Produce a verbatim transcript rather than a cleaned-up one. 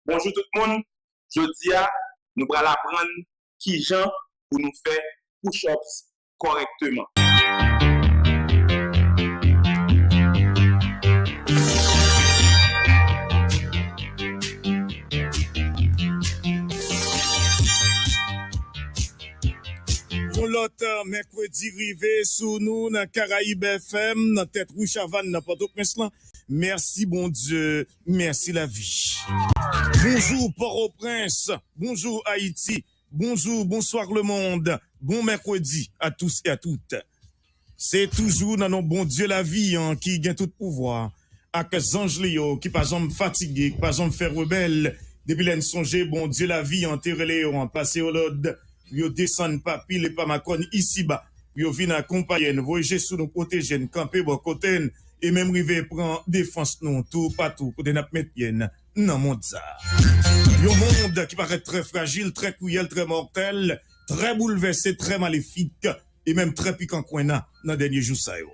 Bonjou tout moun, jodi a nou pral aprann kijan pou nou fè push-ups kòrèkteman. Yon lòt mèkredi rive sou nou nan Karayib F M, nan tèt Ri Chavann nan Pòtoprens lan. Mèsi Bondye, mèsi lavi. Bonjou Pòtoprens, bonjou Ayiti, bonjou, bonswa lemonn, bon mèkredi a tous e a tout. Se toujou nan non Bondye lavi an ki gen tout pouvwa, ak zanj li yo ki pa janm fatige, ki pa janm fè rebèl. Depi lè n sonje Bondye lavi an te rele yo an, pase yo lòd pou yo desann pa pil e pa makòn isiba, pou yo vin akonpaye n, voye je sou nou, pwoteje n, kanpe bò kote n, e menm rive pran defans nou toupatou kote n ap met pye n nan mond sa a. Yon mond ki parèt trè frajil, trè kriyèl, trè mòtèl, trè boulvèse, trè malefik, e menm trè pikan kwenna nan dènye jou sa yo.